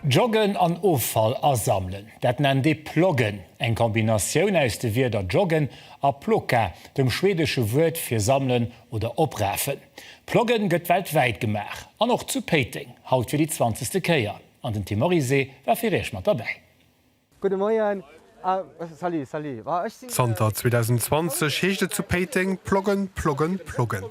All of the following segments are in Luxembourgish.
Joggen an Offall asammelen, dat nennt ee Ploggen. Eng Kombinatioun aus de Wierder joggen a plocka, dem schwedesche Wuert fir sammelen oder oprafen. Ploggen gëtt weltwäit gemaach an och zu Péiteng, haut fir déi zwanzegste Kéier. An den Tim Morizet war fir Iech mat derbäi. Gudde Moien. Ah, salut, salut. Wa, ech sinn. Zanter 2020 heescht et zu Péiteng Ploggen, ploggen, ploggen.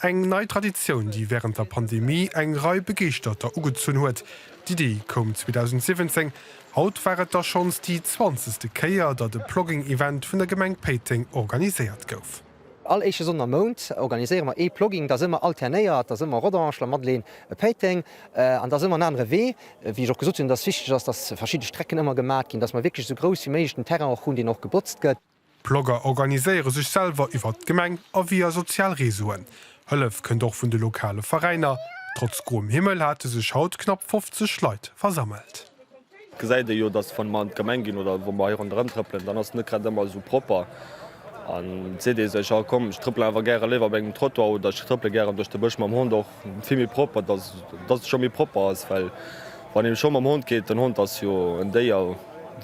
Eng nei Traditioun, déi wärend der Pandemie eng Rei Begeeschterter ugezunn huet. D'Iddi koum 2017. Haut war et da schonns déi zwanzegste Kéier, datt e Plogging-Event vun der Gemeng Péiteng organiséiert gouf. All éischte Sonnden am Mount organiséiere mer ee Plogging, dat ass ëmmer alternéiert, dat ass ëmmer Rodange, Lamadelaine, Péiteng an dat ass ëmmer en anere Wee. Wéi ech och gesot hunn, dass wichteg ass, dass verschidde Strecken ëmmer gemat ginn, dass mer wierklech esou grouss wéi méiglech den Terrain och hunn, deen och gebotzt gëtt. D'Plogger organiséiere sech selwer iwwert d'Gemeng a via sozial Réseauen. Hëllef kënnt och vun de lokale Veräiner. Trotz groem Himmel hate sech haut knapp 50 Leit versammelt. Et gesäit ee jo, dass wann mer an d'Gemeng ginn oder wa mer hei ronderëm trëppelen, dann ass et net grad ëmmer esou propper. An et seet ee sech, ah komm, ech trëppelen awer gäre léiwer op engem Trottoir oder ech trëppele gären duerch de Bësch mam Hond, och vill méi propper, dass dass et scho méi propper ass. Well wann ee scho mam Hond geet, den Hond ass jo en Déier,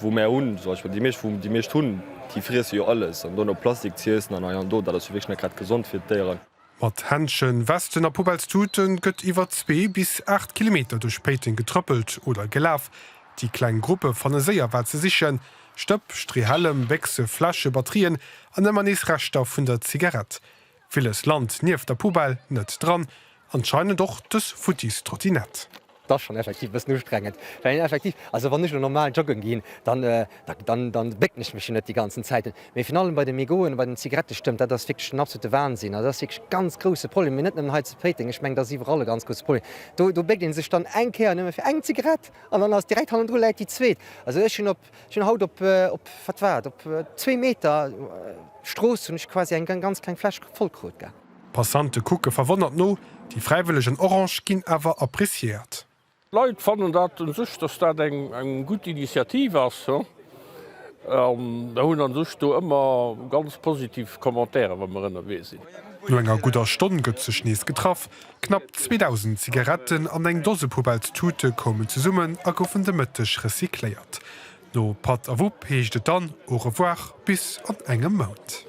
wou mär hunn, sou ech, déi meescht, wou déi meescht hunn, déi friesse jo alles an dono Plastik z'iessen an hei an do, dat ass jo wierklech net grad gesond fir d'Déieren. Mat Händschen, Westen a Poubellstuten gëtt iwwer zwee bis 8 Kilometer duerch Péiteng getrëppelt oder gelaf. Déi kleng Gruppe fanne séier wat se sichen, Stëpp, Streehällem, Béchse, Fläsche, Batterien an ëmmer nees Reschter vun der Zigarett. Villes lant nieft der Poubelle net dran, anscheinend och dës futtis Trottinett. Et ass schonn effektiv e bëssen ustrengend, well een effektiv, also wann ech elo normal joggen ginn, dann, dann, dann bécken ech mech jo net déi ganzen Zäiten. Mee virun allem bei de Mégoten a bei den Zigarettestëmp, dat ass wierklech den absolute Wahnsinn. Also dat ass wierklech e ganz grousse Problem, mee net nëmmen hei zu Péiteng, ech mengen, dat ass iwwerall e ganz grousse Problem. Do, do béckt ee sech dann eng Kéier nëmme fir eng Zigarett an dann ass direkt hannendru läit déi zweet. Also ech hunn op, ech hunn haut op, op, wat war et, op zwee Meter Strooss hunn ech quasi eng ganz kleng Fläsch voll krut, gell. D'Passante kucke verwonnert no, déi Fräiwëlleg an Orange ginn awer appreciéiert. D'Leit fannen dat un sech, dass dat eng gutt Initiativ ass an hunn an sech do ëmmer ganz positiv Commentairen, wa mer ënnerwee sinn. No enger gudder Stonn gëtt sech nees getraff. Knapp 2.000 Zigaretten an eng Dose Poubellstute koumen zesummen a goufen de Mëtteg recycléiert. No Patt a Wupp heescht et dann Au revoir bis an engem Mount.